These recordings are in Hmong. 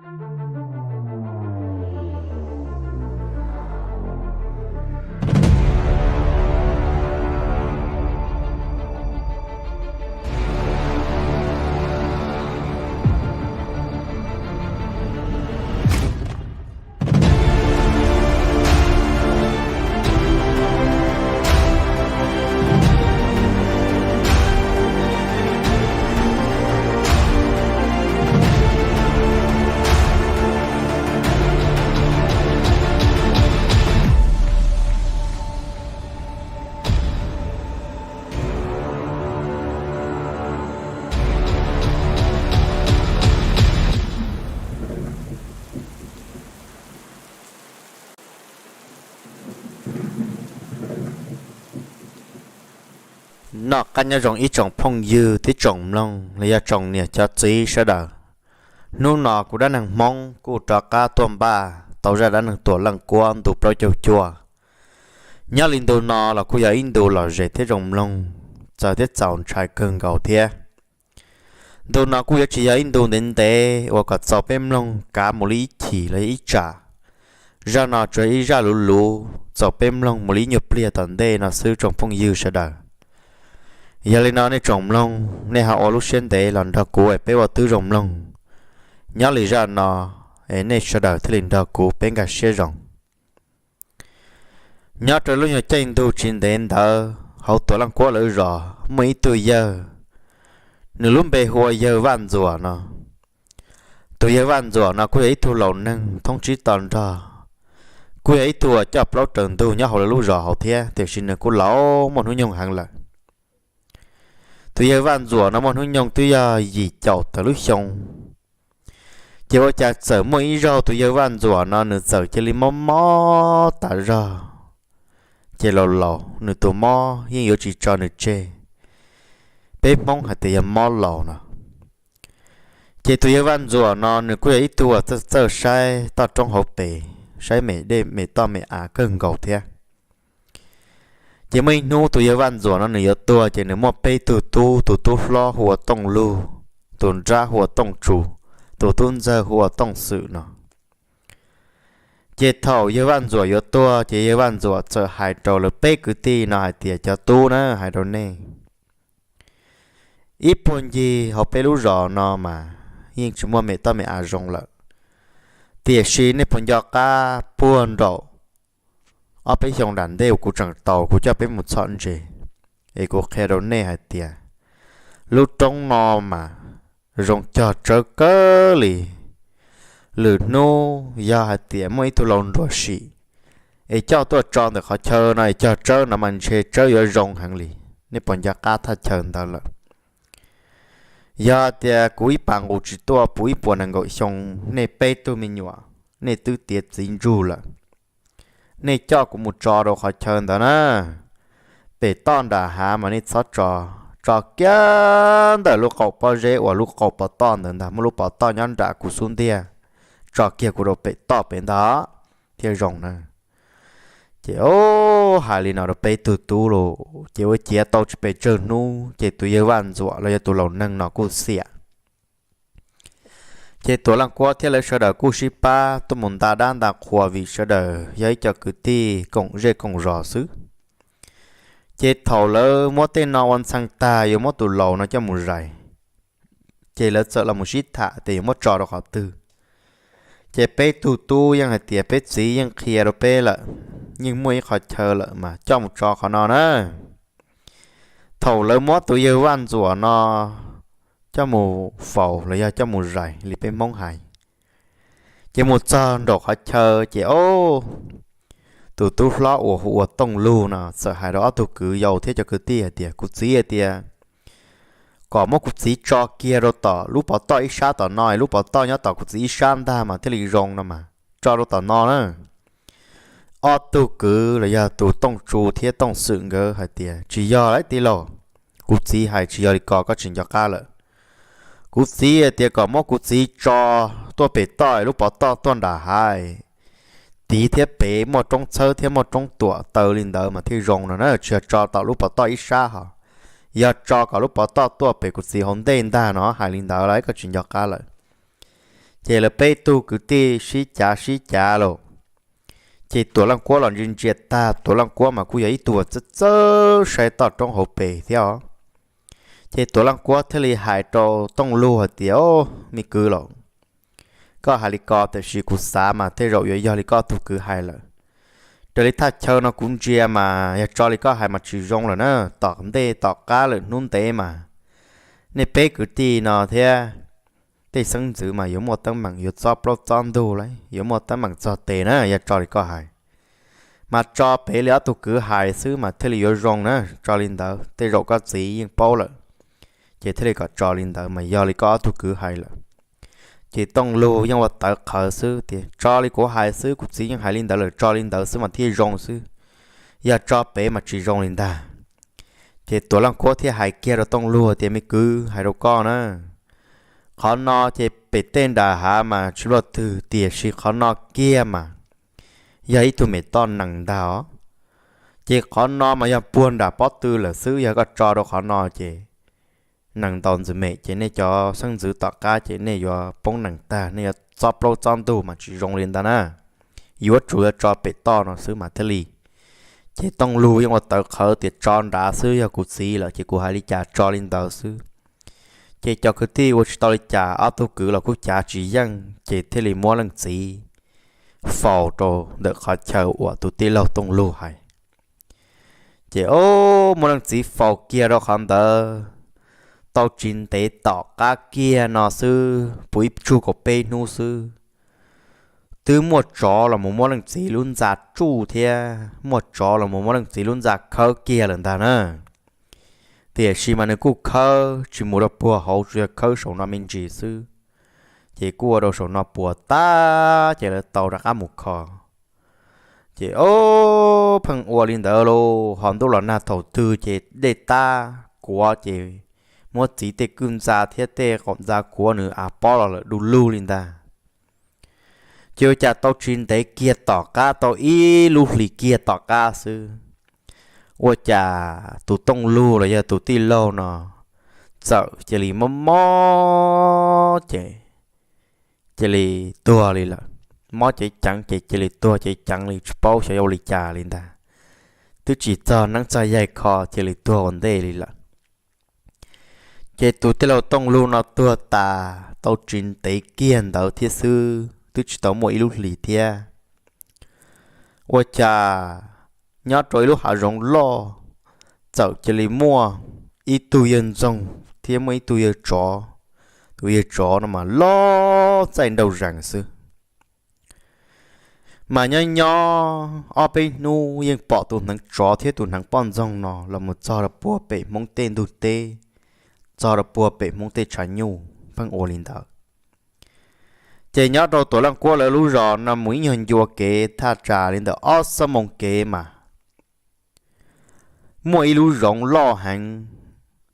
Noj qab nyob zoo ib tsoom phooj ywg thiab tsoom mloog los yog tsoom niam cov txiv sawv daws. Hnub no kuv dab neeg Hmoob kuj rov qab tuaj npaj tau zaj dab neeg Tuam Leej Kuab ntu plaub caug cuaj. Nyob li ntu no los kuj yog ib ntu lom zem thiab zoo mloog, txawv thiab txaus ntshai kawg nkaus thiab. Ntu no kuj yuav tsis yog ib ntu ntev ntev uas kom txaus peb mloog kav mus li ib chim los yog ib tsam. Zaj no tsuas ib zaj luv luv txaus peb mloog mus li ib nyuag pliag tom ntej no xwb tsoom phooj ywg sawv daws. Yog li no nej tsoom mloog nej ho ua lub siab ntev los nrog kuv es peb ua tib zoo mloog. Nyob li zaj no es nej sawv daws thiaj li nrog kuv peb nkag siab zoo. Nyob rau lub nyuag caij ntuj tsis ntev ntawd hauv Tuam Leej Kuab lawv zos muaj ib tug yawg, nws lub npe hu ua yawg Vaj Ntxuam no. Tus yawg Vaj Ntxuam no kuj yog ib tug laus neeg thoob tsib to nrog, kuj yog ib tug uas coj plaub raws ntug nyob hauv lawv lub zos hauv thiab, tiam sis nws kuj laus muaj hnub nyoog heev lawm. Tus yawg Vaj Ntxuam no muaj hnub nyoog twb yog yim caum tawm lub xyoo. Ces ua cas txawm muaj ib zaug tus yawg Vaj Ntxuam no nws txawm cia li mob mob tas zog. Ces laus laus nws tus mob yeej yuav tsis tso nws tseg. Peb Hmoob hais tias yog mob laus no. Ces tus yawg Vaj Ntxuam no nws kuj yog ib tug uas txawj txawj saib toj roob hauv pes, saib me dej me toj me av kawg nkaus thiab. Ces muaj ib hnub tus yawg Vaj Ntxuam no nws yuav tuag ces nws muaj peb tug tub, tus tub hlob hu ua Tooj Lug, tus nrab hu ua Tooj Tsu, tus tub ntxawg hu ua Tooj Xwm no. Ces thaum yawg Vaj Ntxuam yuav tuag ces yawg Vaj Ntxuam txawm hais rau lawv peb kwv tij no hais tias, cov tub na, hais rau nej, ib puag ncig hauv peb lub zos no mas yeej tsis muaj me toj me av zoo lawm, tiam sis nej puas nco qab puag nraum ob peb xyoo nram ntej uas kuv tseem tau kuv coj peb mus txhom ntses, es kuv qhia rau nej hais tias lub roob no mas zoo cog tsawb kawg li. Lwm hnub yog hais tias muaj ib tug laus nruam sim es coj tuaj tso ntawm qhov chaw no es cog tsawb no mas ntshe tsawb yuav zoo heev li. Nej puas nco qab thaj chaw ntawd lawm? Yog tias kuv ib pas nqus tsis tuaj puv ib puas nees nkaum xyoo, nej peb tug me nyuam nej twb tiav txiv ntsug lawm. Nej coj kuv mus tso rau qhov chaw ntawd na, pem toj nram hav mas nej txhob tso, tso kiag ntawm lub qaum pob zeb uas lub qaum pov toj ntawd ntag, muaj lub pov toj nyob nram kuv xub ntiag, tso kiag kuv rau pem toj pem ntag thiaj zoo na. Ces o, hais li no rau peb tug tub los ces ua ciav tau tsis pes tsawg hnub ces tus yawg Vaj Ntxuam los yog tus laus neeg no kuj xiam. Ces Tuam Leej Kuab thiab lawv sawv daws kuj sib pab tuaj mus nta dab nta qhua vim sawv daws yog ib co kwv tij koom zej koom zos xwb. Ces thaum lawv muab tej no ua ntxhee tag yuav muab tus laus no coj mus zais, ces lawv txawm los mus sib tham tias yuav muab tso rau qhov twg. Ces peb tug tub yeej hais tias peb txiv yeej qhia rau peb lawm, yeej muaj ib qhov chaw lawm mas coj mus tso qhov no na. Thaum lawv muab tus yawg Vaj Ntxuam no coj mus faus los yog coj mus zais li peb Hmoob hais, ces mus txog nraum qhov chaw ces o, tus tub hlob uas hu ua Tooj Lug no txawm hais rau ob tug kwv yau thiab cov kwv tij hais tias, kuv txiv hais tias kom muab kuv txiv tso kiag rau tom lub pov toj ib sab tom no, lub pov toj nyob tom kuv txiv ib sab ntag mas thiaj li zoo no mas, tso rau tom no na. Ob tug kwv los yog tus Tooj Tsu thiab Tooj Xwm nkawd hais tias, tsis yog lawm tij laug, kuv txiv hais tsis yog li ko, koj tsis nco qab lawm. Kuv txiv hais tias kom muab kuv txiv tso tuaj pem toj, lub pov toj tuaj nram hav, tid thiab pem muaj roob txhawb thiab muaj roob tuam taw li ntawd mas thiaj zoo no na, tsis yog tso tom lub pov toj ib sab ho. Yog tso kom lub pov toj tuaj pem kuv txiv hauv ntej ntag no, hais li ntawd lawm koj tsis nco qab lawm. Ces lawv peb tug kwv tij sib cav sib cav lawm, ces Tuam Leej Kuab los ntsia ntsia tag, Tuam Leej Kuab mas kuj yog ib tug uas txawj txawj saib toj roob hauv pes thiab os. Ces Tuam Leej Kuab thiaj li hais rau Tooj Lug hais tias, Au, me kwv los, koj hais li ko tiam sis kuv xav mas tej zaum yuav yog li koj tug kwv hais lawm. Raws li thaj chaw no kuv ntsia mas yog tso li koj hais mas tsis zoo lawm na, tom ntej tom qab lawm hnub ntev mas nej peb kwv tij no thiab tej xeeb ntxwv mas yuav muaj teeb meem yuav txob plaub txob ntug lawm, yuav muaj teeb meem txog tes na, yog tso li koj hais. Mas tso pem li ob tug kwv hais xwb mas thiaj li yuav zoo na, tso li ntawd tej zaum koj txiv yeej paub lawm, ces thiaj li kom tso li ntawd mas yog li koj ob tug kwv hais lawm. Ces Tooj Lug yeej ua tawv qhawv xwb tias, Tso li kuv hais xwb, kuv txiv yeej hais li ntawd lawm, tso li ntawd xwb mas thiaj zoo xwb, yog tso pem mas tsis zoo li ntag. Ces Tuam Leej Kuab thiaj hais kiag rau Tooj Lug tias, Me kwv, hais rau koj na, qhov no ces pem tej nram hav mas tsis luaj twg, tiam sis qhov no kiag mas yog ib tug mem toj nees ntag os. Ces qhov no mas yog puag nram pob tw lawm xwb, yog koj tso rau qhov no ces nees ntaus ntxwg mem ces nej cov xeeb ntxwv tom qab ces nej yuav poob nees tag, nej yuav txob plaub txob ntug mas tsis zoo li ntag na. Yuav tsum yuav tso pem toj no xwb mas thiaj li. Ces Tooj Lug yeej ua tawv qhawv tias, Tso nrad xwb, yog kuv txiv lawm ces kuv hais li cas tso li ntawd xwb. Ces cov kwv tij ua tsis tau li cas, ob tug kwv los kuj cav tsis yeej, ces thiaj li muab leej txiv faus rau ntawm qhov chaw uas tus tij laug Tooj Lug hais. Ces o, muab leej txiv faus kiag rau qhov ntawd, tau tsis ntev tom qab kiag no xwb, puv ib tsug kaum peb hnub xwb, twb muaj tsov los mus muab leej txiv lub ntxa tsuj thiab muaj tsov los mus muab leej txiv lub ntxa khawb kiag lawm ntag na. Tiam sis mas nws kuj khawb tsis mus rau puag hauv, tsuas yog khawb saum no me ntsis xwb, ces kuj ua rau saum no puas tag, ces lawv tau rov qab mus kho. Ces o, pheej ua li ntawd lauj, ho ntuj los nag thaum twg ces dej tab kuav ces muab txiv tej kwj ntxa thiab tej qaum ntxa kuav nws av pob los lawm du lug li ntag. Ces ua cas tau tsis ntev kiag tom qab tau ib lub hlis kiag tom qab xwb, ua cas tus Tooj Lug los yog tus tij laug no txawm cia li mob mob ces cia li tuag li lawm. Mob cev ceev ces cia li tuag cev ceev li, tsis paub xyov yuav ua li cas li ntag. Twb tsis txog neeb txog yaig kho, cia li tuag ua ntej li lawm. Ces tus tij laug Tooj Lug no tuag tas tau tsis ntev kiag ntawd thiab xwb, twb tsis tau muaj ib lub hlis thiab, ua cas nyob rau ib lub hav zoov loj, txawm cia li muaj ib tug yawg ntxoog thiab muaj ib tug yawg tsov. Tus yawg tsov no mas loj txaij nraug zees xwb. Mas nyob nyob ob peb hnub yeej pom tus hneev tsov thiab tus hneev poj ntxoog no los mus txog rau puag pem Hmoob tej ntug teb, txog rau puag pem Hmoob tej tshav nyuj, pheej ua li ntawd. Ces nyob rau Tuam Leej Kuab lawv lub zos no mus ib nyuag ncua kev thaj tsam li ntawm ob xuab moos kev mas muaj ib lub zoov loj heev.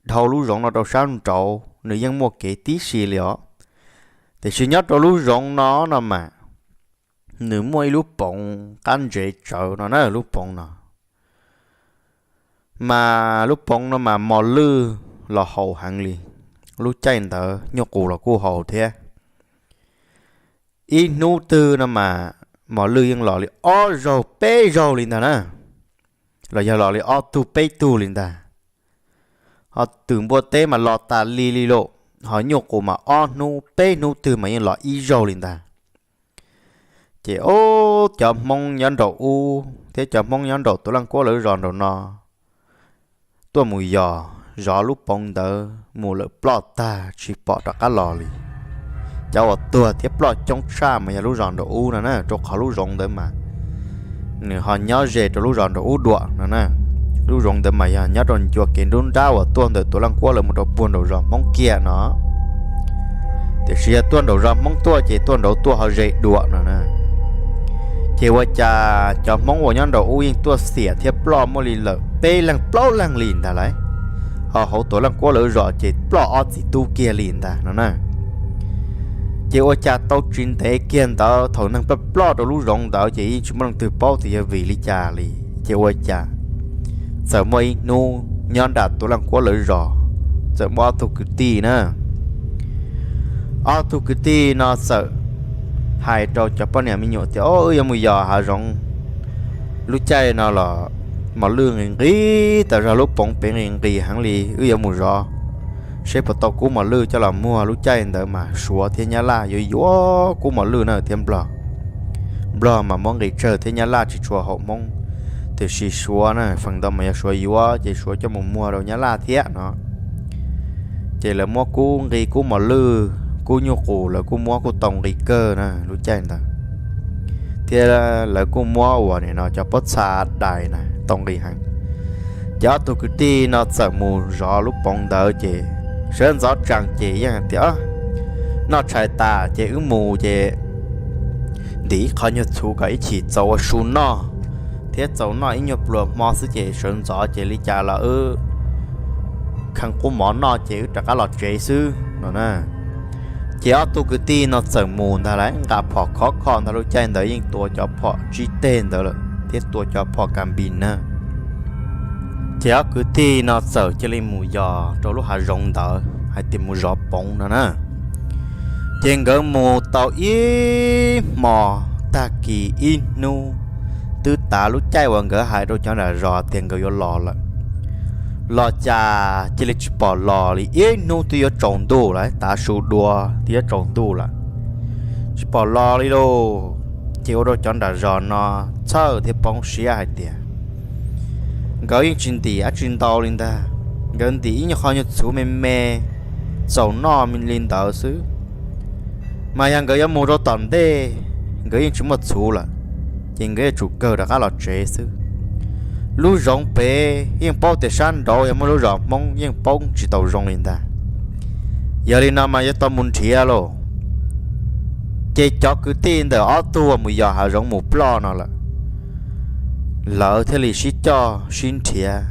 Dhau lub zoov no rau sab nraud nws yeej muaj kev tib si li os, tiam sis nyob rau lub zoov no no mas nws muaj ib lub poov qab ntsev tsawv no na, lub poov no. Mas lub poov no mas mos lwj los haus heev li, lub caij ntawd nyuj qus los kuj haus thiab. Ib hnub twg no mas mos lwj yeej los li ob zaug peb zaug li ntag na, los yog los li ob tug peb tug li ntag. Ho twm npua teb mas los tas li li lauj, ho nyuj qus mas ob hnub peb hnub twg mas yeej los ib zaug li ntag. Ces ub, cov Hmoob nyob nraum ub thiab cov Hmoob nyob nraum Tuam Leej Kuab lawv zos nraum no tuaj mus yos zov lub poov ntawd mus lawm ploj tag tsis pom rov qab los li. Cov uas tuag thiab ploj coob tshaj mas yog lub zos nraum ub no na, rau qhov lub zoov ntawd mas nws ho nyob ze rau lub zos nraum ub dua no na. Lub zoov ntawd mas yog nyob rau ncua kev nruab nrab uas tuaj ntawm Tuam Leej Kuab lawv mus rau puag nraum zos Hmoob kiag no. Tiam sis yog tuaj nraum zos Hmoob tuaj ces tuaj nraud tuaj ho ze dua no na. Ces ua cas cov Hmoob uas nyob nraum ub yeej tuaj xiam thiab ploj muaj li lawm peb leeg plaub leeg li ntag lauj, ho hauv Tuam Leej Kuab lawv zos ces ploj ob txiv tub kiag li ntag no na. Ces ua cas tau tsis ntev kiag ntawd thaum neeg ploj ploj rau lub zoov ntawd ces yeej tsis muaj leej twg paub tias yog vim li cas li. Ces ua cas txawm muaj ib hnub nyob nram Tuam Leej Kuab lawv zos txawm muaj ob tug kwv tij na. Ob tug kwv tij no txawm hais rau cov poj niam me nyuam tias, Au, wb yuav mus yos hav zoov lub caij no los mos lwj nqis nqis tas zog, lub poov pem nqis nqis heev li, wb yuav mus zov seb puas tau kub mos lwj coj los muag. Lub caij ntawd mas Suav thiab Nyab Laj yuav yuav kub mos lwj na thiab Nplog. Nplog mas muab nqis tsawg thiab Nyab Laj tsis tshua haum Hmoob, tiam sis Suav na feem ntau mas yog Suav yuav ces Suav coj mus muag rau Nyab Laj thiab no. Ces lawv muab kub nqis, kub mos lwj, kub nyuj qus lawv kuj muab kuj tau nqis kawg na lub caij ntawd, thiab lawv kuj muab uas nim no cov pob txha dais na tau nqis heev. Ces ob tug kwv tij no txawm mus zov lub poov ntawd ces sawv ntxov tsees ces yeej tias, Noj tshais tas ces wb mus ces ntim ib qho nyuag txhuv kom ib chim txaus ua su noj, thiab txaus noj ib nyuag pluas hmo xwb ces sawv ntxov ces li cas los wb khee qub mov noj ces wb rov qab los tsev xwb no na. Ces ob tug kwv tij no txawm mus ntag lauj, nqa phom khov kho ntag, lub caij ntawd yeej tua cov phom tsib teg ntawd lawm thiab tua cov phom kas npis na. Ces ob kwv tij no txawm cia li mus yos rau lub hav zoov ntawd hais tias mus zov poov no na. Ces nkawd mus tau ib hmo, tag kis ib hnub, twb tav lub caij uas nkawd hais rau cov nram zos tias nkawd yuav los lawm. Los cas cia li tsis pom los li, ib hnub twb yuav tsaus ntuj lawm, tav su dua twb yuav tsaus ntuj lawm, tsis pom los li lauj. Ces ua rau cov nram zos no txhawj thiab poob siab hais tias nkawd yeej tsis ntim dab tsi ntau li ntag, nkawd ntim ib nyuag qho nyuag txhuv me me txaus noj li ntawd xwb, mas yog nkawd yuav mus rau tom ntej, nkawd yeej tsis muaj txhuv lawm, ces nkawd yuav tsum kawg rov qab los tsev xwb. Lub zoov pem yeej paub tias sab nraud yog muaj lub zos Hmoob, yeej paub tsis tau zoo li ntag. Yog li no mas yuav tau mus nrhiav lauj. Ces cov kwv tij ntawm ob tug uas mus yos hav zoov mus ploj no lawm, lawv thiaj li sib coj sib nrhiav,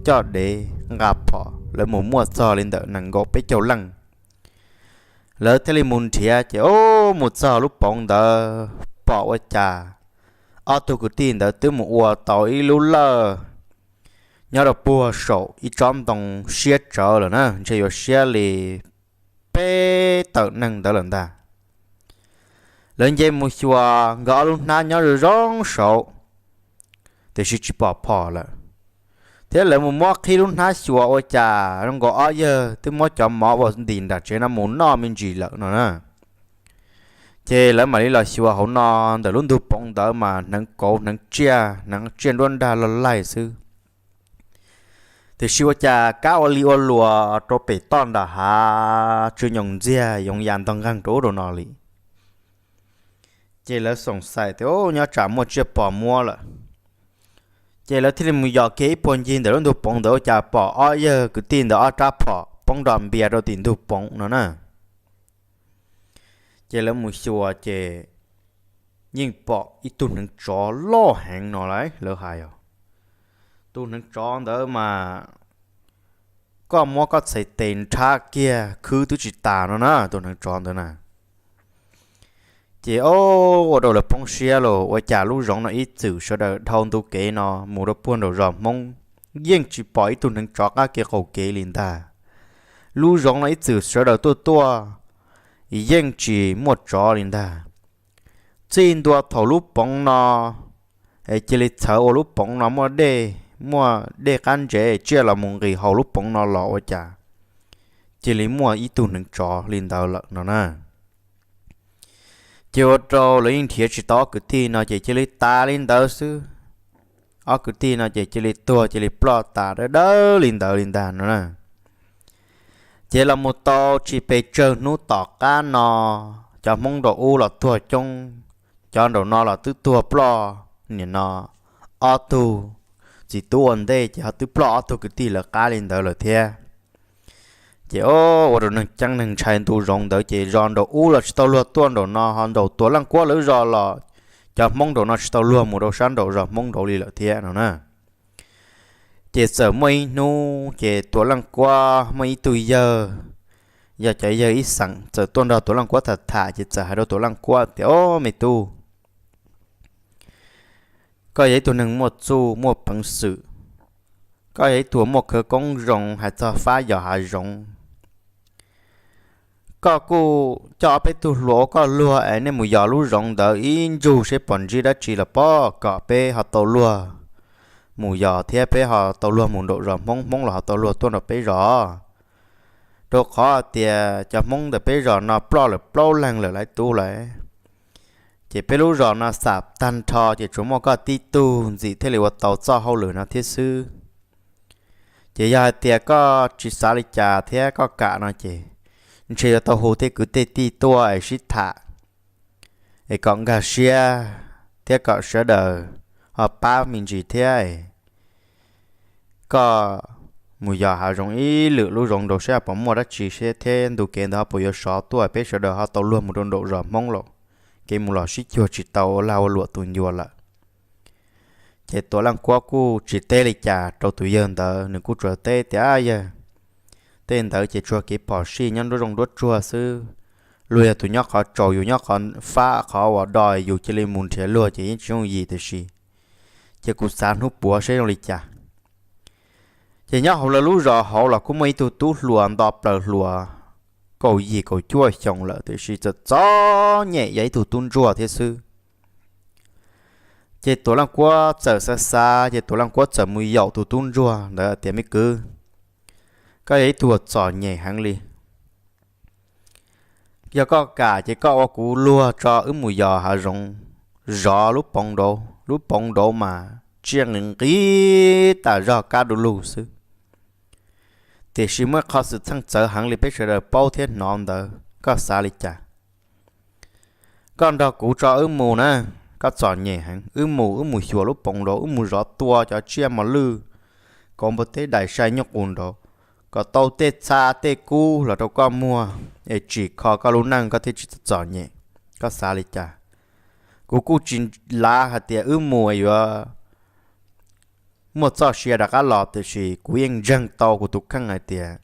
coj dev nqa phom, lawv mus muaj txog li ntawm nees nkaum peb caug leej. Lawv thiaj li mus nrhiav ces, o, mus txog lub poov ntawd pom ua cas ob tug kwv tij ntawd twb mus ua tau ib lub lawj nyob rau puag saum ib tsob ntoo siab tsawv lawm na, ntshe yuav siab li peb tawm neeg ntawd lawm ntag. Lawv nce mus xyuas, nkawd ob lub hnab nyob zoo zoo saud, tiam sis tsis pom phom lawm. Thiab lawv mus muab qhib lub hnab xyuas ua cas zoo nkaus ob yawg twb muab cov mov uas ntim nram tsev no mus noj me ntsis lawm no na. Ces lawv mam li los xyuas hauv no, ntawm lub ntug poov ntawd mas hneev kauv hneev tsiaj, hneev tsiaj nruab nrag loj laig xwb. Tiam sis ua cas kab ua li ua luas rau pem toj nram hav tsw nyoos ntxiag yoov yas ntog nqeeg rau ub rau no li. Ces lawv xoom xaim tias, o, nyob tsam muaj tsiaj pom muab lawm. Ces lawv thiaj li mus yos kiag ib puag ncig ntawm lub ntug poov ntawd ua cas pom ob yawg kwv tij ntawd ob rab phom poob nro npias rau tim ntug poov no na. Ces lawv mus xyuas ces yeej pom ib tug hneev tsov loj heev no lawm, lawv hais os. Tus hneev tsov ntawd mas koj muab koj txhais tes nrhab kiag khwb twb tsis tas no na, tus hneev tsov ntawd na. Ces, o, ua rau lawv poob siab los ua cas lub zoov no ib txwm sawv daws dhau ntu kev no mus rau puag nraum zos Hmoob yeej tsis pom ib tug hneev tsov qab kev qaum kev li ntag. Lub zoov no ib txwm sawv daws tuaj tuaj yeej tsis muaj tsov li ntag. Txij ntua thaum lub poov no es cia li txhawv ua lub poov no muaj dej, muaj dej qab ntsev tsiaj los mus nqis hauv lub poov no los ua cas cia li muaj ib tug hneev tsov li ntawd lawm no na. Ces ua rau lawv yeej nrhiav tsis tau ob kwv tij no ces cia li tas li ntawd xwb. Ob kwv tij no ces cia li tuag cia li ploj tas dawb dawb li ntawd li ntag no na. Ces los mus tau tsis pes tsawg hnub tom qab no, cov Hmoob nraum ub los tuag coob, cov nraum no los twb tuag ploj, nim no ob tug txiv tub ua ntej ces ho twb ploj ob tug kwv tij lawv qab li ntawd lawm thiab. Ces, o, ua rau neeg ceeb neeg ntshai ntu zoov ntawd ces zos nraum ub los tsis tau luag tuaj nraum no, ho nraum Tuam Leej Kuab lawv zos los cov Hmoob nraum no tsis tau luag mus rau sab nraum zos Hmoob nraud li lawm thiab no na. Ces txawm muaj ib hnub ces Tuam Leej Kuab muaj ib tug yawg, yog cov yawg ib xeem txawm tuaj nrog Tuam Leej Kuab tham tham ces txawm hais rau Tuam Leej Kuab tias, o, me tub, koj yog ib tug neeg muaj txuj muaj peev xwm, koj yog ib tug muaj khawv koob zoo hais txog fab yos hav zoov, koj kuj coj ob peb tug hluas ua koj luag es nej mus yos lub zoov ntawd ib ntsug seb puas ntsib dab tsi los pab kom peb ho tau luag mus yos thiab peb ho tau luag mus nraum zos Hmoob, Hmoob los ho tau luag tuaj nram peb zos. Rau qhov tias cov Hmoob ntawm peb zos no ploj lawm plaub leeg lawm lawv tub lawm, ces peb lub zos no xam tag nrho ces tsuas muaj koj tib tug ntxim thiaj li ua tau txoj hauj lwm no thiab xwb. Ces yog hais tias koj tsis xav li cas thiab koj kam no ces ntshe yuav tau hu tej kwv tej tij tuaj es sib tham es kom nkag siab thiab kom sawv daws ho pab me ntsis thiab. Koj mus yos hav zoov ib lwm lub zoov nraud seb puas muaj dab tsi seb thiab ntu kev ntawd ho puas yuav sov tuaj peb sawv daws ho tau luag mus rau nraum zos Hmoob lawm, kev mus los sib cuag tsis tau ua lag ua luam tus ncua lawm. Ces Tuam Leej Kuab kuj tsis teb li cas rau tus yawg ntawd, nws kuj tsuas teb tias, Yawg, tej ntawd ces tsuas kev phom sij nyob nruab zoov nruab tsuag xwb. Luag yog tus nyob qhov tsaus, yus nyob qhov fab qhov uas do, yus cia li mus nrhiav luag ces yeej tsis yooj yim, tiam sis ces kuv xav hnub puav seb zoo li cas. Ces nyob hauv lawv lub zos hauv los kuj muaj ib tug tub hluas nto plaws hluas kaum yim kaum cuaj xyoos lawm, tiam sis txom txom nyem yog ib tug tub ntsuag thiab xwb. Ces Tuam Leej Kuab txawm xav xav, ces Tuam Leej Kuab txawm mus yaum tus tub ntsuag ntawd tias, Me kwv, koj yog ib tug uas txom nyem heev li. Yog koj kam ces koj ua kuv luag tso wb mus yos hav zoov, zov lub poov nraud. Lub poov nraud mas tsiaj nqis nqis tas zog kab du lug xwb. Tiam sis muaj ib qho xwm txheej txawv heev li peb sawv daws paub thiab hnov ntawd, koj xav li cas? Koj nrog kuv tso wb mus na, koj txom nyem heev. Wb mus, wb mus xyuas lub poov nraud, wb mus zov tua cov tsiaj mos lwj, kauv npua teb, dais sai, nyuj qus nraud, kom tau tej txha tej kub los rau koj muag es tsim kho koj lub neej koj thiaj tsis txom nyem. Koj xav li cas? Kuv kuj tsis lav hais tias wb mus yuav muaj txoj sia rov qab los, tiam sis kuv yeej ntseeg tau kuv tus kheej hais tias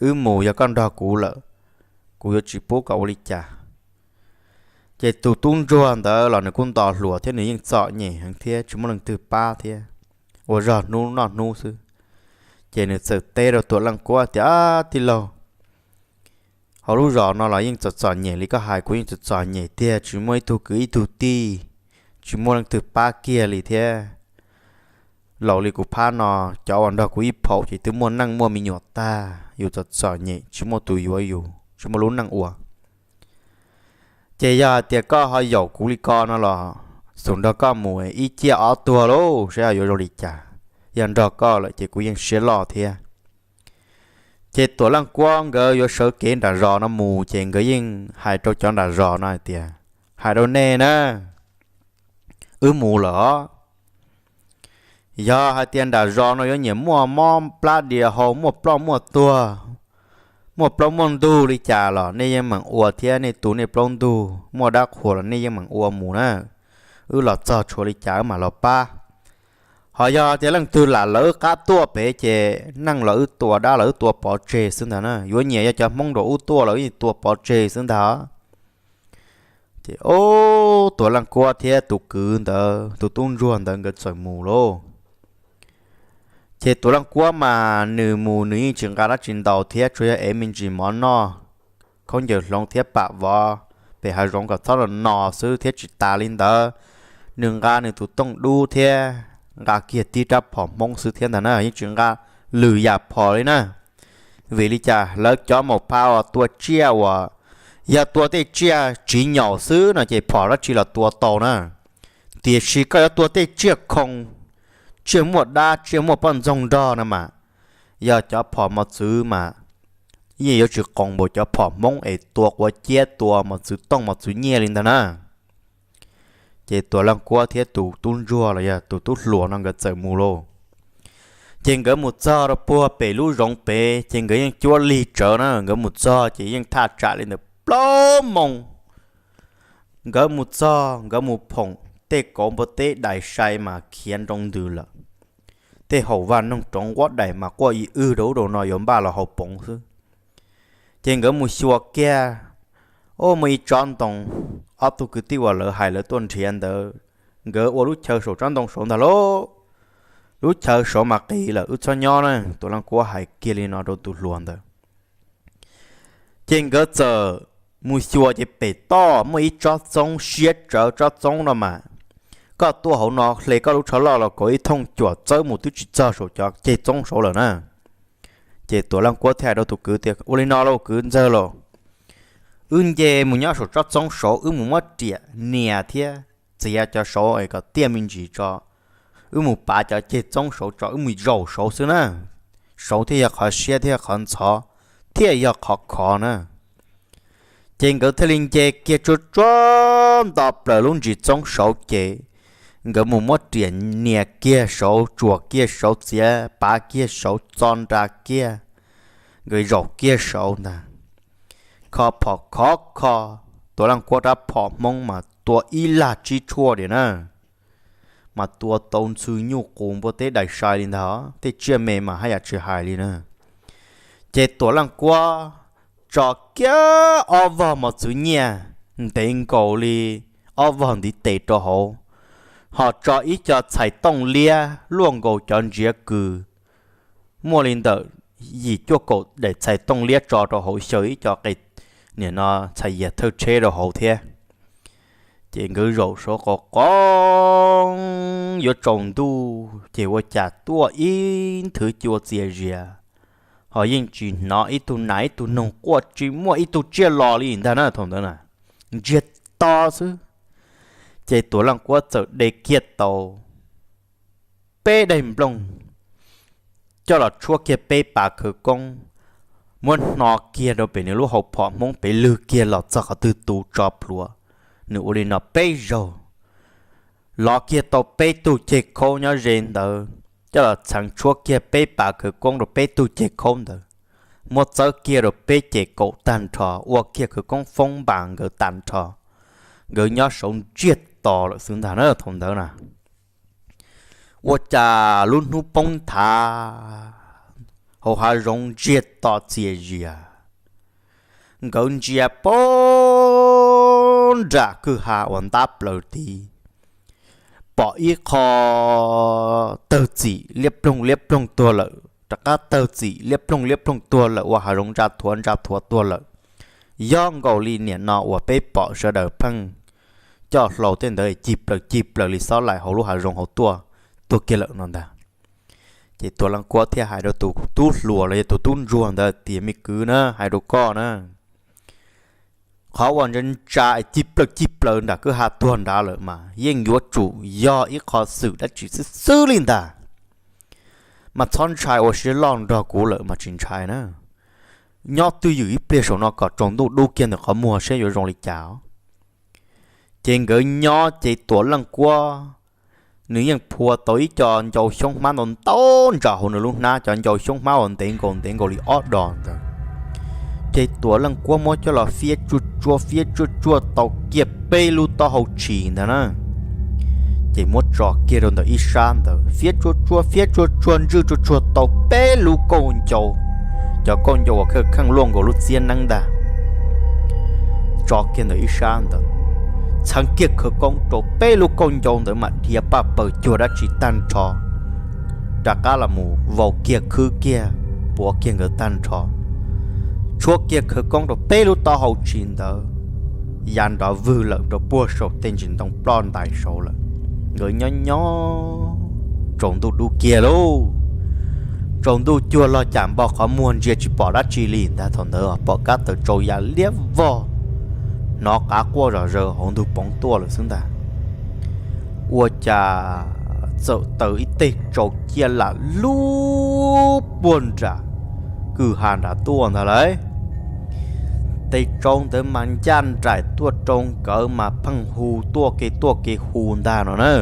wb mus yog koj nrog kuv lawm, kuv yuav tsis pub kom ua li cas. Ces tus tub ntsuag ntawd los nws kuj nto hluas thiab nws yeej txom nyem heev thiab tsis muaj leej twg pab thiab, ua zog hnub noj hnub xwb. Ces nws txawm teb rau Tuam Leej Kuab tias, Tij laug, hauv lub zos no los yeej txom txom nyem li koj hais, kuv yeej txom txom nyem tiag, tsis muaj ib tug kwv ib tug tij, tsis muaj leej twg pab kiag li thiab. Laus li kuv phab no, cov uas nrog kuv ib phaum ces twb muaj neej muaj me nyuam tag, yus txom txom nyem tsis muaj tus yuav yus, tsis muaj lub neej ua. Ces yog hais tias koj ho yaum kuv li ko no los xum nrog koj mus ib ciaj ob tuag lauj, saib yuav zoo li cas. Yog nrog koj lawm ces kuv yeej siab loj thiab. Ces Tuam Leej Kuab nkawd yuav sawv kev nram zos no mus ces nkawd yeej hais rau cov nram zos no hais tias, Hais rau nej na, wb mus lawm os. Yog hais tias nram zos no yuav nyiam muaj mob plab dias hau, muaj ploj muaj tuag, muaj plaub muaj ntug li cas los nej yeej meem ua thiab, nej tu nej plaub ntug, muaj dab qhuas los nej yeej meem ua mus na. Wb los txog tshuav li cas wb mam los pab. Ho yog tias leej twg lam lawv wb qab tuaj pem ces neej los wb tua, dab los wb tua pov tseg xwb ntag na. Yuav nyiam yog cov Hmoob nraum ub tuaj los wb yeej tua pov tseg xwb ntag. Ces ob, Tuam Leej Kuab thiab tus kwv ntawd, tus tub ntsuag ntawd nkawd txawm mus lauj. Ces Tuam Leej Kuab mas nws mus nws yeej tsis nqa dab tsi ntau thiab, tsuas yog ev me ntsis mov noj, khaub ncaws hloov thiab pam vov pem hav zoov kom txhob no no xwb thiab. Tsis tas li ntawd, nws nqa nws tus tooj dub thiab nqa kiag tib rab phom Hmoob xwb thiab ntag na, yeej tsis nqa lwm yam phom li na. Vim li cas lawv cov maum pha uas tua tsiaj uas yog tua tej tsiaj tsiv nyaum xwb no ces phom dab tsi los tua tau na. Tiam sis koj yuav tua tej tsiaj khoo, tsiaj muaj dab, tsiaj muaj poj ntxoog nrog no mas, yog cov phom mos txwv mas yeej yuav tsis qoos npaum cov phom Hmoob es tua quav ciab, tua mos txwv tooj mos txwv nyiaj li ntag na. Ces Tuam Leej Kuab thiab tus tub ntsuag los yog tus tub hluas no nkawd txawm mus lauj. Ces nkawd mus txog rau puag pem lub zoov pem ces nkawd yeej cuab lig tsawv na, nkawd mus txog ces yeej thaj tsam li ntawm plaub moos. Nkawd mus txog nkawd mus phoom tej kauv npua teb dais sai mas khiav nroo ntws lawm. Tej haum vaj noog roov nquab dais mas quaj ib wg rau ub rau no yuav npaj los haus poov xwb. Ces nkawd mus xyuas kiag, ua muaj ib tsob ntoo, ob tug kwv tij uas lawv hais lawv tuaj nrhiav ntawd, nkawd ua lub chaw saum tsob ntoo saud ntag lauj. Lub chaw saud mas qis lawm, wb txhob nyob na. Tuam Leej Kuab hais kiag li no rau tus hluas ntawd. Ces nkawd txawm mus xyuas ces pem toj muaj ib tsob txoob siab tsawv, tsob txoob no mas koj tuaj hauv no hle koj lub tsho loj los kaus ib thooj cuam txawb mus twb tsis txog saum cov ceg txoob saud lawm na. Ces Tuam Leej Kuab thiaj hais rau tus kwv tias, ua li no lauj kwv ntxawg lauj, wb nce mus nyob saum tsob txoob saud, wb mus muab riam nias thiab txiav cov saud es kom tiaj me ntsis tso, wb mus pav cov ceg txoob saud tso, wb mus zaum saud xwb na. Saud thiaj yog qhov siab thiab qhov ntxhov thiab yog qhov khov na. Ces nkawd thiaj li nce kiag tsuag tsuag nto plaws lub ntsis txoob saud ces nkawd mus muab riam nias kiag saud, tsuam kiag saud, txiav pav kiag saud, txo nra kiag, nkawd zaum kiag saud ntag. Kho phom khov kho, Tuam Leej Kuab rab phom Hmoob mas tua ib lag tsib tshuaj diam na, mas tua tau ntxhw nyuj qus npua teb dais sai li ntag, tej tsiaj me mas haj yam tsis hais li na. Ces Tuam Leej Kuab tso kiag ob vog mos txwv nyiaj ntev nkaus li ob vog ntiv tes rau hauv, ho tso ib co txhais tooj liab luaj nkaus cov ntsiav kws muaj li ntawm yim cuaj kaum daim txhais tooj liab tso rau hauv, xyaw ib co qe, nim no txhais yias thawj tsheb rau hauv thiab. Ces nkawd zaum saud qos qos yuav tsaus ntuj ces ua cas tuaj ib nthwv cua txias zias, ho yeej tsis hnov ib tug nas ib tug noog quaj, tsis muaj ib tug tsiaj los li ntag na thaum ntawd na, ntsiag to xwb. Ces Tuam Leej Kuab txawm de kiag tau peb daim nplooj coj los tshuab kiag peb pas khawv koob, muab hno kiag rau pem nws lub hau phom Hmoob pem, lwg kiag los txog qhov twg tu tso plhuav. Nws ua li no peb zaug, lov kiag tau peb tug ceg khaub nyob ze ntawd coj los txheev tshuab kiag peb pas khawv koob rau peb tug ceg khaub ntawd, muab txawb kiag rau peb ces kaum tag nrho, ua kiag khawv koob foob npas nkawd tag nrho. Nkawd nyob saud ntsiag to lawm xwb ntag na thaum ntawd na. Ua cas lub hnub poob nthav, hauv hav zoov ntsiag to txias zias, nkawd ntsia poob nram kwj ha uas ntab plaws tid, pom ib qho tawg txim liab ploog liab ploog tuag lawm, rov qab tawg txim liab ploog liab ploog tuag lawm, ua hav zoov ntsa thuav ntsa thuav tuag lawm. Yog nkaus li niam no uas peb pom sawv daws pheej coj hlau tej ntawd cig plaws cig plaws li xob laim hauv lub hav zoov hauv tuaj, tuag kiag lawm no ntag. Ces Tuam Leej Kuab thiaj hais rau tus tub hluas los yog tus tub ntsuag ntawd tias, me kwv na, hais rau koj na, qhov uas ntsa ntsa cig plaws cig plaws nram kwj ha tuag nrad lawm mas yeej yuav tsum yog ib qho xwm dab tsi xwb xwb li ntag. Mas txhob ntshai, ua siab loj nrog kuv lawm mas tsis ntshai na. Nyob twj ywm ib pliag saum no kom tsaus ntuj dub kiag ntawm qhov muag seb yuav zoo li cas. Ces nkawd nyob ces Tuam Leej Kuab nws yeej phua tau ib co ncau xyoob hmab ntau ntau ntsaws hauv nws lub hnab, cov ncau xyoob hmab uas ntev nkaus ntev nkaus li ob dos ntawd. Ces Tuam Leej Kuab muab coj los fiab tsuaj tsuaj fiab tsuaj tsuaj tau kiag peb lub taub hau tshis ntag na. Ces muab tso kiag rau ntawm ib sab ntawd, fiab tsuaj tsuaj fiab tsuaj tsuaj ntswj tsuaj tsuag tau peb lub kauj ncau, cov kauj ncau uas kheej kheej luaj nkaus lub txiab neeb ntag. Tso kiag ntawm ib sab ntawd, txheev kiag khawv koob rau peb lub kauj ncau ntawd mas dhia paj paws cuag dab tsi tag nrho, rov qab los mus vau kiag khwb kiag, puav kiag nkawd tag nrho, tshuab kiag khawv koob rau peb lub taub hau tshis ntawd, ya nrov vwg lawm rau puag saum tej ntsis ntoo ploj ntais saud lawm. Nkawd nyob nyob tsaus ntuj dub kiag lauj. Tsaus ntuj cuag log cas npog qhov muag ntsia tsis pom dab tsi li ntag, thaum ntawd pom kab taws tsau ya liab vog, hnov qav quaj zom zaws hauv ntug poov tuaj lawm xwb ntag. Ua cas txawm taws ib teg tsau ciaj lam lub puag nram kwj ha nrad tuaj ntag lauj. Tes tsau ntawd mas ncaj nraim tuaj rau nkawd mas pheej hu tuaj kev tuaj kev hu ntag no na.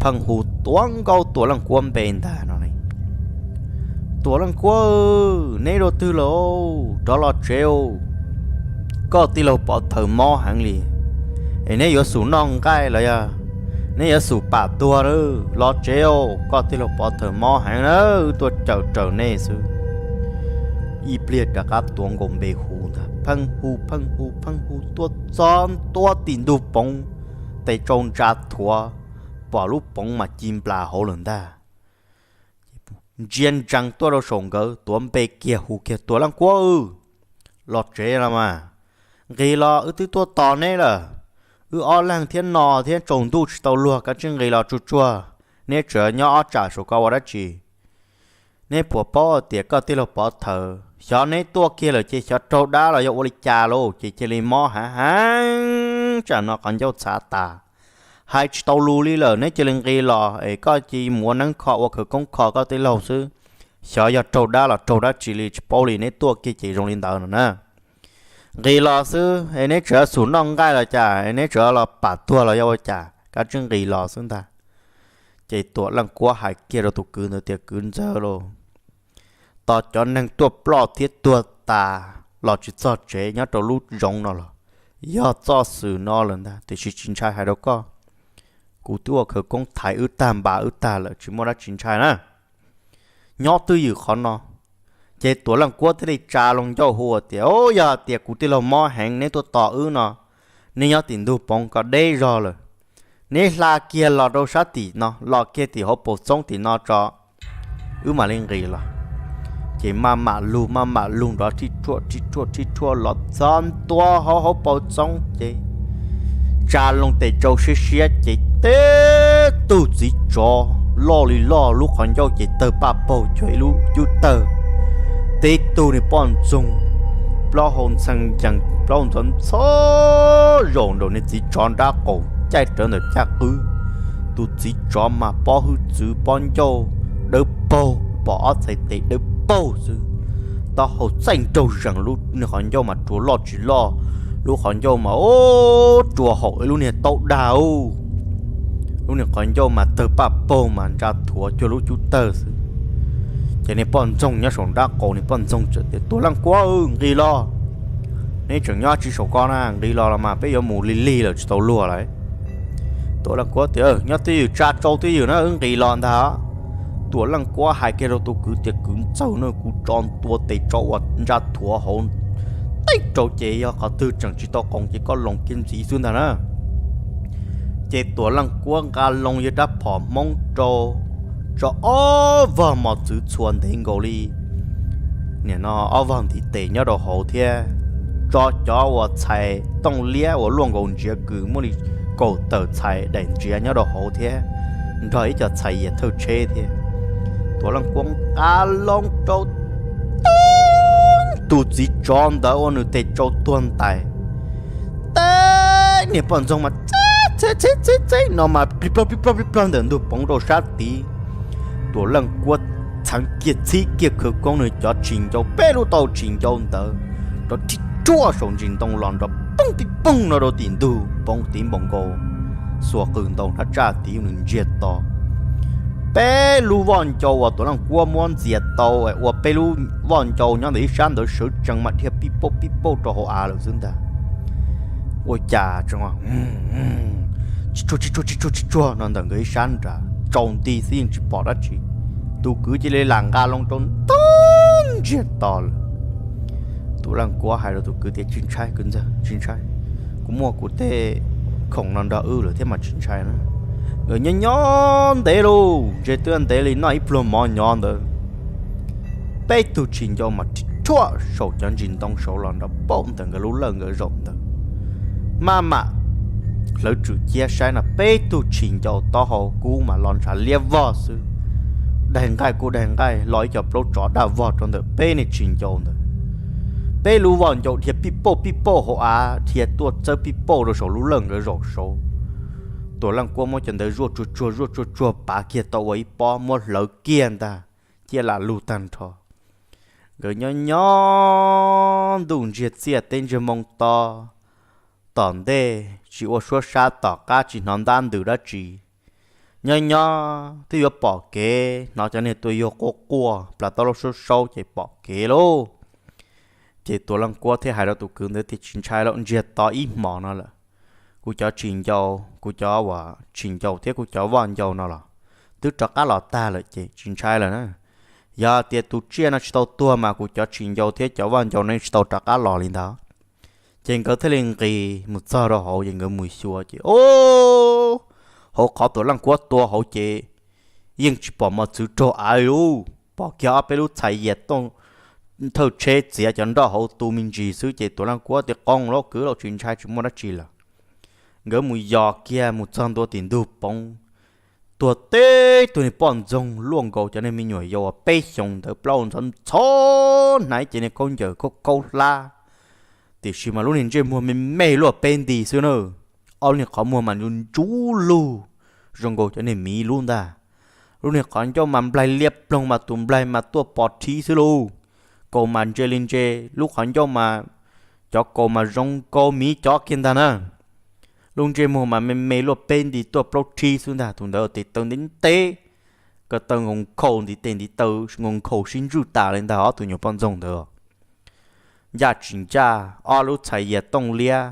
Pheej hu tuav nkaus Tuam Leej Kuab npe ntag no. Tuam Leej Kuab, neb dua twg lawm? Rov los tsev. Koj tij laug pov thawm mob heev li. Es neb yuav xum noj nqaij los yog neb yuav xum pam tuag na? Los tsev, koj tij laug pov thawm mob heev na, wb tuaj cawm raws nej xwb. Ib pliag rov qab tuav nkaus npe hu ntag, pheej hu pheej hu pheej hu tuaj txog ntua tim ntug poov, tes tsau ntsa thuav, pom lub poov mas ci nplas hauv lawm ntag. Ntsia ntsees tuaj rau saum nkawd, tuav npe kiag hu kiag, Tuam Leej Kuab, los tsev los mas. Nqis los, wb twb tuaj tos neb lawm. Wb ob leeg thiab no thiab tsaus ntuj tsis tau luag, koj tsis nqis los tsuag tsuag. Neb tseem nyob ob tsam saum ko ua dab tsi? Neb puas paub tias koj tij laug pov thawm xyov neb tuaj kiag lawm ces xyov raug dab los yog ua li cas lauj, ces cia li mob heev heev tsam no qhov ncauj txhav tas. Hais tsis tau lus li lawm, neb cia li nqis los es koj cia li mus ua neeb kho ua khawv koob kho koj tij laug xwb. Xyov yog raug dab los raug dab tsi li tsis paub li, neb tuaj kiag ces zoo li ntawd no na. Nqis los xwb es neb tseem xum noj nqaij los cas, neb tseem los pam tuag los yog ua cas, koj tsis nqis los xwb ntag. Ces Tuam Leej Kuab hais kiag rau tus kwv ntawd tias, kwv ntxawg lauj, tos cov neeg tuaj ploj thiab tuag tas los tsis txog tsev nyob rau lub zoov no los yog txoj xwm no lawm ntag, tiam sis tsis ntshai hais rau koj. Kuv twb ua khawv koob thaiv wb tag npas wb tag lawm, tsis muaj dab tsi ntshai na. Nyob twj ywm qhov no. Ces Tuam Leej Kuab thiaj li tsa loo ncauj hu tias, o, yog tias kuv tij laug mob heev neb tuaj tos wb no, neb nyob tim ntug poov ko deb zog lawm, neb hla kiag los rau sab tim no, los kiag tim hauv paus txoob tim no tso, wb mam li nqis los. Ces maj mam lug maj mam lug nrov rhij rhuaj rhij rhuaj rhij rhuaj los txog ntua hauv hauv paus txoob ces tsa loo tes tsau siab siab ces teb tug txiv tsov loj li loj, lub qhov ncauj ces tawg paj paug cuag ib lub cub tawg. Teb tug niag poj ntxoog, plaub hau ntxhee ncees plaub ntxhov ntxhov zaum nraum niag txiv tsov nrab qaum caij rawv ntawm caj qwb. Tus txiv tsov mas pob hwj txwv pob ncauj dawb paug, pom ob txhais tes dawb paug xwb. Taub hau txaij nraug zees, lub niag qhov ncauj mas rua loj tsis loj, lub qhov ncauj mas ub rua haum ib lub niag taub dag ub. Lub niag qhov ncauj mas tawg paj paug mas ntsa thuav cuag lub cub tawg xwb. Ces niag poj ntxoog nyob saum nrab qaum, niag poj ntxoog txawm tias, Tuam Leej Kuab, nqis los. Neb tseem nyob tsis saum ko na, nqis los los mas peb yuav mus lig lig lawm tsis tau luag lawm. Tuam Leej Kuab tias, nyob twj ywm, tsa tsau twj ywm na, wb nqis los ntag. Tuam Leej Kuab hais kiag rau tus kwv tias, kwv ntxawg na, kuv tso ntua tes tsau uas ntsa thuav hauv teb rau ces yog qhov twg tseem tsis tau qoos ces koj loos kiag ntxiv xwb ntag na. Ces Tuam Leej Kuab nqa loo yawg rab phom Hmoob rau, tso ob vog mos txwv txhua ntev nkaus li nim no ob vog ntiv tes nyob rau hauv thiab, tso cov uas txhais tooj liab uas luaj nkaus ntsiav kws muaj li kaum tawm txhais daim ntsiav nyob rau hauv thiab, nrog ib co txhais yias thawj tsheb thiab. Tuam Leej Kuab nqa loo rau, teb tug txiv tsov ntawd ua nws tes tsau tuag ntais. Teb niag poj ntxoog mas txeb txeb txeb no mas plig plog plig plog plig plog ntawm ntug poov rau sab tid. Tuam Leej Kuab txheev kiag txhib kiag khawv koob nws cov tshis ncau, peb lub taub hau tshis ncau ntawd rov rhij ruaj saum ntsis ntoo los nrov poog pij poog no rau tim ntug poov tiv npaum nkaus xuas qws ntaus hnab tsaj tid nws ntsiag to. Peb lub vaj ncau uas Tuam Leej Kuab muab ntxias tau ua peb lub vaj ncau nyob ntawm ib sab ntawd sawv tsees mas dhia pij pauj pij pauj rau hauv av lawm xwb ntag. Ua cas tseem tsis tsuag tsis tsuag tsis tsuag tsis tsuag no ntawm nkawd ib sab nrad, tsaus nti xwb yeej tsis pom dab tsi. Tus kwv cia li lam nqa loo rau ntag, ntsiag to lawm. Tuam Leej Kuab hais rau tus kwv tias, tsis ntshai kwv ntxawg, tsis ntshai, kuv muaj kuv tej khoom no nrog wb lawm thiab mas tsis ntshai na. Nkawd nyob nyob ntev lauj, ntshe twb ntev li noj ib pluag mov nyob ntawd. Peb tug tshis ncau mas rhij ruaj saum cov ntsis ntoo saud los nrov pauj ntawm nkawd lub lawj nkawd zaum ntawd. Maj mam hlawv tswm ciab saib no peb tug tshis ncau taub hau kub mas los ntshav liab vog xwb. Daig nqaij kuj daig nqaij, los ib co plaub tsov daj vog rau ntawm peb niag tshis ncau ntawd. Peb lub vaj ncau dhia pij pauj pij pauj hauv av, dhia tuaj txawb pij pauj rau saum lub lawj nkawd zaum saud. Tuam Leej Kuab muab cov ntawd zuaj tsuag tsuag zuaj tsuag tsuag pav kiag tau ua ib pob muab hlawv kiag ntag, ciaj lam lug tag nrho. Nkawd nyob nyob ntuj ntsiag txiaj teb ntsiag moo to, tom ntej tsis ua suab sab tom qab tsis hnov ntab ntws dab tsi. Nyob nyob twb yuav pom kev, hnov cov niag tua yuag quaj quaj plas taub laub saub saub ces pom kev lauj. Ces Tuam Leej Kuab thiaj hais rau tus kwv ntawd tias, tsis ntshai lauj, ntsiag to ib hmos no lawm. Kuv cov tshis ncau, kuv cov uas tshis ncau thiab kuv cov vaj ncau no los twb rov qab los tag lawm ces tsis ntshai lawm na. Yog tias tus tsiaj no tsis tau tuag mas kuv cov tshis ncau thiab cov vaj ncau no tsis tau rov qab los li ntawd. Ces nkawd thiaj li nqis mus txog rau hauv ces nkawd mus xyuas ces, o, hauv qhov Tuam Leej Kuab tua hauv ces yeej tsis pom mos txwv raug av li lauj, pom kiag ob peb lub txhais yias tooj thawj tsheb txiav cov nroj hauv tu me ntsis xwb ces Tuam Leej Kuab tias qoo lauj, kwv lauj, tsis ntshai, tsis muaj dab tsi lawm. Nkawd mus yos kiag mus txog ntua tim ntug poov, tuag teb tug niag poj ntxoog luaj nkaus cov niag me nyuam yaus uas peb xyoos ntawd plaub ntxhov ntxhov hnaiv ces niag khaub ncaws khaub khaub hlab. Tiam sis mas lub niag ntsej muag me me luaj peb nti xwb na. Ob lub niag qhov muag mas ntsuv ntsuv lug zoo nkaus cov niag miv lub ntag. Lub niag qhov ncauj mas nplaig liab ploog mas tus nplaig mas tuaj pos rhib xwb lauj. Kaus mas ntse li ntse, lub qhov ncauj mas cov kaus mas zoo nkaus miv cov kiag ntag na. Lub ntsej muag mas me me luaj peb nti tuaj plaub rhib xwb ntag. Tus ntawd tes taw ntev ntev, ko taw nkaus nkhaus ntiv tes ntiv taw nkaus nkhaus sib ntswj tas li ntag ob tug nyuam poj ntxoog ntawd. Ncaj tsis ncaj ob lub txhais yas tooj liab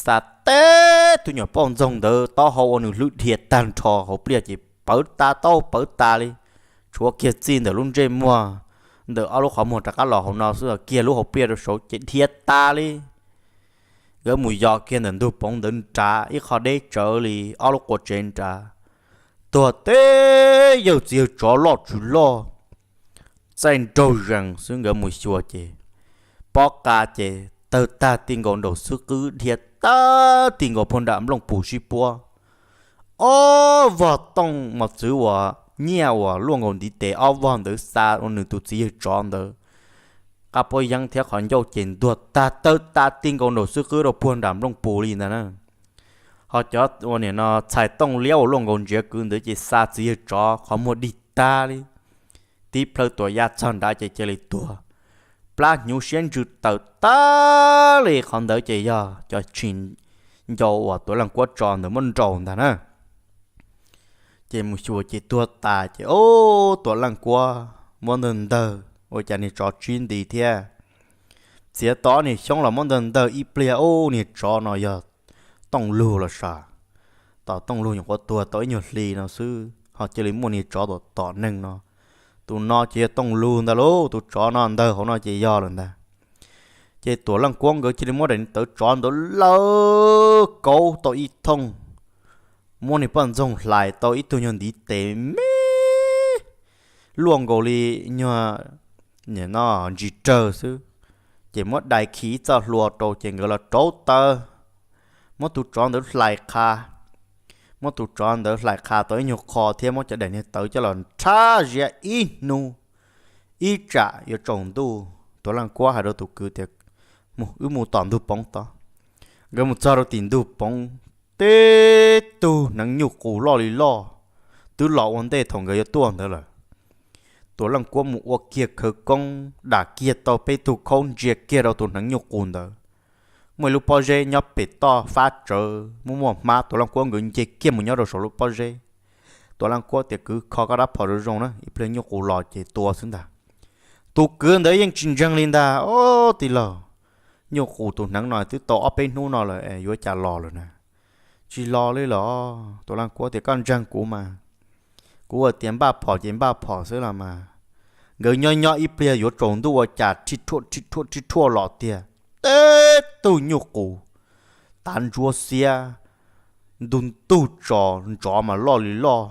xa teb tug nyuam poj ntxoog ntawd taub hau ua nws hlwb dhia tag nrho hauv pliaj ces pawv tas taub pawv tas li. Tshuav kiag txij ntawm lub ntsej muag, ntawm ob lub qhov muag rov qab los hauv no xwb, kiag lub hauv pliaj rau saud ces dhia tas li. Nkawd mus yos kiag ntawm ntug poov ntawd nrad ib qho deb tsawv li ob lub qua tsev nrad, tuag teb yawg txiv yawg tsov loj tsis loj, txaij nraug zees xwb. Nkawd mus xyuas ces pob qa ces tawg tag ti nkaus nraum xwb qwb, dhia tag ti nkaus puag nram nplooj pus sib puab. Ob vog tooj mos txwv uas nyiaj uas luaj nkaus ntiv tes ob vog ntawd xa ua nws tus txiv yawg tsov ntawd qab puab yeeb thiab qhov ncauj ces ntuag tag tawg tas ti nkaus nraum xwb qwb rau puag nram nplooj pus li ntag na. Ho cov ua niam no txhais tooj liab uas luaj nkaus ntsiav kwv ntawd ces xa txiv yawg tsov qhov muag dig tag li. Tib plhaw tuam ya txog nrad ces cia li tuag, plab hnyuv siab ntsws tawm tag li. Qhov ntawd ces yog cov tshis ncau uas Tuam Leej Kuab tso ntawd muab nraus ntag na. Ces mus xyuas ces tuag tas ces ub, Tuam Leej Kuab muab ntawg ntawg ua cas niag tsov tsib nti thiab. Txiav tau ob niag xyoob los muab ntawg ntawg ib pliag ub, niag tsov no yog Tooj Lug los sav. Tos Tooj Lug nyuam qhuav tuag tau ib nyuag hli no xwb ho cia li muaj niag tsov tom tom neeg no. Tus no ces yog Tooj Lug ntag lauj, tus tsov no ntawg hauv no ces yog lawm ntag. Ces Tuam Leej Kuab nkawd cia li muab daim tawv tsov ntawd lawv kauv tau ib thooj, muab niag poj ntxoog hlais tau ib tug nyuag ntiv tes me luaj nkaus li nyuag nim no ntsis rawg xwb. Ces muab dai khi ib txoj hlua rau ces nkawd los rauv taws, muab tus tsov ntawd hlais qha. Muab tus tsov ntawd hlais qha tau ib nyuag qho thiab muab cov daim niag tawv coj los rhab ziab ib hnub, ib tsam yuav tsaus ntuj Tuam Leej Kuab hais rau tus kwv tias, Mus, wb mus tom ntug poov tod. Nkawd mus txog rau tim ntug poov, teb tug hneev nyuj qus loj li loj twb los ua ntej thaum nkawd yuav tuaj ntawd lawm. Tuam Leej Kuab mus ua kiag khawv koob dam kiag tau peb tug khaub ntsia kiag rau tus hneev nyuj qus ntawd. Muaj ib lub pob zeb nyob pem toj fab tsawv muaj muaj hmab, Tuam Leej Kuab nkawd nce kiag mus nyob rau saum lub pob zeb. Tuam Leej Kuab tias, Kwv, kho koj rab phom zoo zoo na, ib pliag nyuj qus los ces tua xwb ntag. Tus kwv ntawd yeej tsis ntseeg li ntag, Ob, tij laug, nyuj qus tus hneev no twb tau ob peb hnub no lawm es yuav cas los lawm na? Tsis los li los. Tuam Leej Kuab tias, Koj ntseeg kuv mas, kuv ua tias npaj phom ces npaj phom xwb los mas. Nkawd nyob nyob ib pliag yuav tsaus ntuj ua cas rhij rhuaj rhij rhuaj rhij rhuaj los tiag, teb tug nyuj qus tav ntsuab xiab, ntug ntug tso, ntsov mas loj li loj.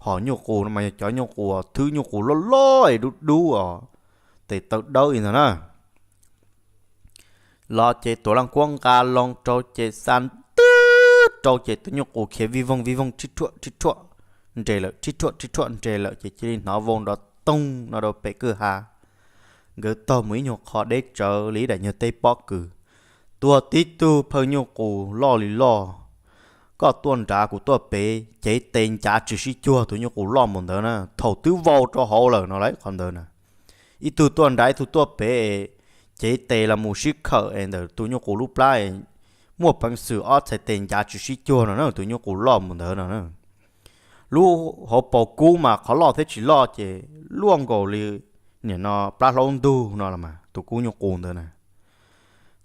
Hom nyuj qus no mas yog cov nyuj qus thwb nyuj qus loj loj es dub dub os, tes taw dawb li ntag na. Los ces Tuam Leej Kuab nqa loo rau ces xa twb rau ces tus nyuj qus khiav vij voog vij voog rhij rhuaj rhij rhuaj nres lawm, rhij rhuaj rhij rhuaj nres lawm ces cia li hnov vau nrov toog no rau pem kwj ha. Nkawd taug mus ib nyuag qho deb tsawv li ib daim nyuag teb pob kws, tuag tib tug phaw nyuj qus loj li loj. Koj tuaj nrad kuv tuaj pem, cev tes ncav tsis sib cuag tus nyuj qus loj mus ntawd na, thaum twb vau rau hauv lawm no lawm qhov ntawd na. Ib tug tuaj nrad ib tug tuaj pem, cev tes los mus sib khawm es ntawm tus nyuj qus lub plab muaj peev xwm ob txhais tes ncav tsis sib cuag no na, tus nyuj qus loj mus ntawd no na. Lub hauv paus kub mas qhov loj thiab tsis loj ces luaj nkaus li nim no plab hlaub ntug no los mas tus kub nyuj qus ntawd na.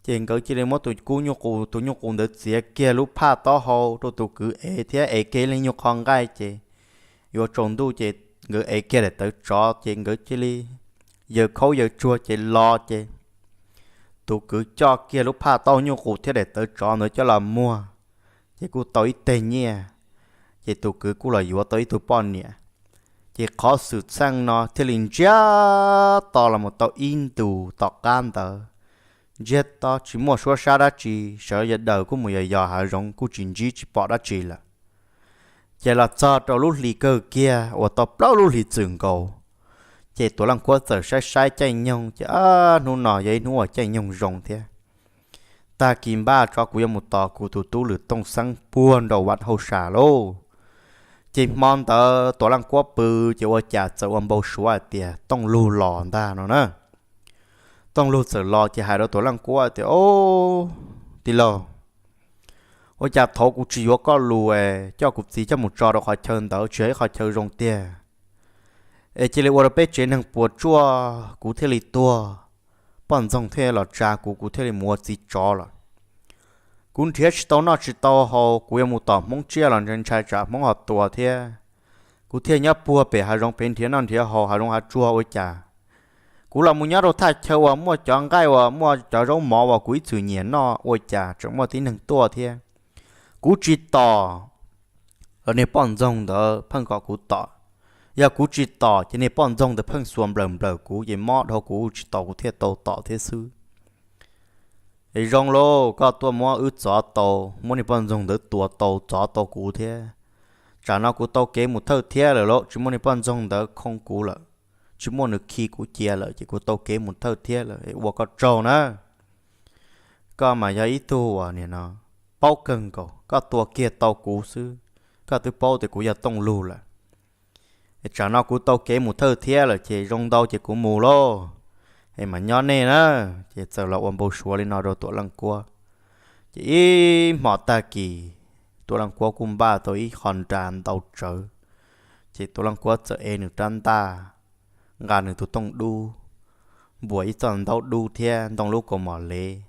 Ces nkawd cia li muab tus kub nyuj qus, tus nyuj qus ntawd txiav kiag lub phaj taub hau rau tus kwv ev thiab ev kiag ib leeg nyuag qho nqaij ces yuav tsaus ntuj ces nkawd ev kiag daim tawv tsov ces nkawd cia li yaws khaub yaws tsuag ces los ces tus kwv coj kiag lub phaj taub hau nyuj qus thiab daim tawv tsov ntawd coj los muag, ces kuj tau ib teg nyiaj, ces tus kwv kuj los yuav tau ib tug poj niam. Ces qhov xwm txheej no thiaj li ntsiag to los mus tau ib ntus tom qab ntawd, ntsiag to tsis muaj suab sab dab tsi, sawv daws kuj mus yos yos hav zoov kuj tsis ntsib tsis pom dab tsi lawm. Ces los txog rau lub hlis kawg kiag uas tau plaub lub hlis txwm nkaus, ces Tuam Leej Kuab txawm saib saib caij nyoog ces, ab, hnub no yog ib hnub uas caij nyoog zoo thiab. Tag kis npaj tso kuv yuav mus tos kuv tus tub Lwm Tooj Xeeb puag nraum vaj hauj sam lauj. Ces hmo ntawd Tuam Leej Kuab pw ces ua cas txawm ua npau suav hais tias Tooj Lug los ntag no na. Tooj Lug txawm los ces hais rau Tuam Leej Kuab tias, Au, tij laug, ua cas thaum kuv tsis yuav koj lus es coj kuv txiv coj mus tso rau qhov chaw ntawd tsis yog ib qhov chaw zoo tiag, es cia li ua rau peb tsev neeg puas tsuaj kuv thiaj li tuag, poj ntxoog thiaj los tsa kuv, kuv thiaj li mus ua txiv tsov lawm. Kuv nrhiav tsis tau noj tsis tau haus, kuv yuav mus tom Hmoob tsiaj los ntshai tsam Hmoob ho tua thiab. Kuv thiaj nyob puag pem hav zoov pem nrhiav noj nrhiav haus hav zoov hav tsuag ua cas kuv los mus nyob rau thaj chaw uas muaj cov nqaij uas muaj cov zaub mov uas kuv ib txwm nyiam noj ua cas tseem muaj tib neeg tuaj thiab. Kuv tsis tom los niag poj ntxoog ntawd pheej kom kuv tom. Yog kuv tsis tom ces niag poj ntxoog ntawd pheej xuas nplawm nplawm kuv ces mob dhau kuv tsis tom kuv thiaj tau tom thiab xwb. Es zoo lauj, koj tuaj muab wb txov tau, muab niag poj ntxoog ntawd tua tau txov tau kuv thiab. Tsam no kuv tau kev mus thawj thiab lawm lauj, tsis muaj niag poj ntxoog ntawd khoo kuv lawm, tsis muaj nws khi kuv cia lawm ces kuv tau kev mus thawj thiab lawm, ua koj tsaug na. Koj mas yog ib tug uas nim no paub kawg nkaus, koj tua kiag tau kuv xwb, koj twb paub tias kuv yog Tooj Lug lawm. Es tsam no kuv tau kev mus thawj thiab lawm ces zoo ntau ces kuv mus lauj, es mas nyob nej na. Ces txawm los ua npau suav li no rau Tuam Leej Kuab. Ces ib hmo tag kis, Tuam Leej Kuab kuj npaj tau ib qho nra ntau tsawv. Ces Tuam Leej Kuab txawm ev nws rab ntaj, nqa nws tus tooj dub, npuas ib txoj ntaub dub thiab ntoo lub kaus mom lev.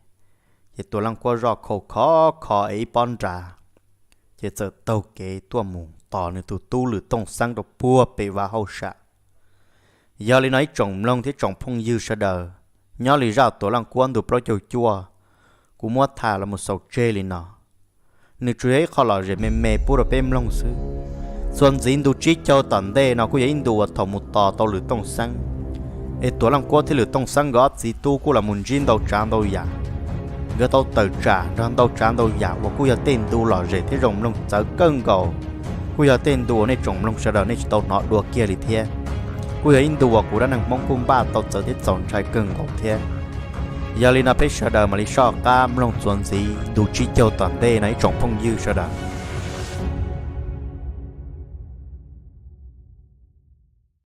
Ces Tuam Leej Kuab zoj khau khov kho es ib pob nra, ces txawm taug kev tuaj mus tos nws tus tub Lwm Tooj Xeeb rau puag pem vaj hauj sam. Yog li no ib tsoom mloog thiab tsoom phooj ywg sawv daws, nyob li zaj Tuam Leej Kuab ntu plaub caug cuaj, kuv muab tham los mus xaus tseg li no. Nws tsuas yog ib qho lom zem me me pub rau peb mloog xwb. Txuas ntxiv ntu tsib caug tom ntej no kuj yog ib ntu uas thaum mus tos tau Lwm Tooj Xeeb, es Tuam Leej Kuab thiab Lwm Tooj Xeeb nkawd ob txiv tub kuj los mus ntsib ntau tsav ntau yam. Nkawd tau tawm tsam nrog ntau tsav ntau yam uas kuj yog tej ntu lom zem thiab zoo mloog txawv kawg nkaus, kuj yog tej ntu uas nej tsoom mloog sawv daws nej tsis tau hnov dua kiag li thiab. Kuj yog ib ntu uas kuv dab neeg Hmoob kuj npaj tau txawv thiab txaus ntshai kawg nkaus thiab. Yog li no peb sawv daws mam li soj qab mloog txuas ntxiv ntu tsib caug tom ntej no ib tsoom phooj ywg sawv daws.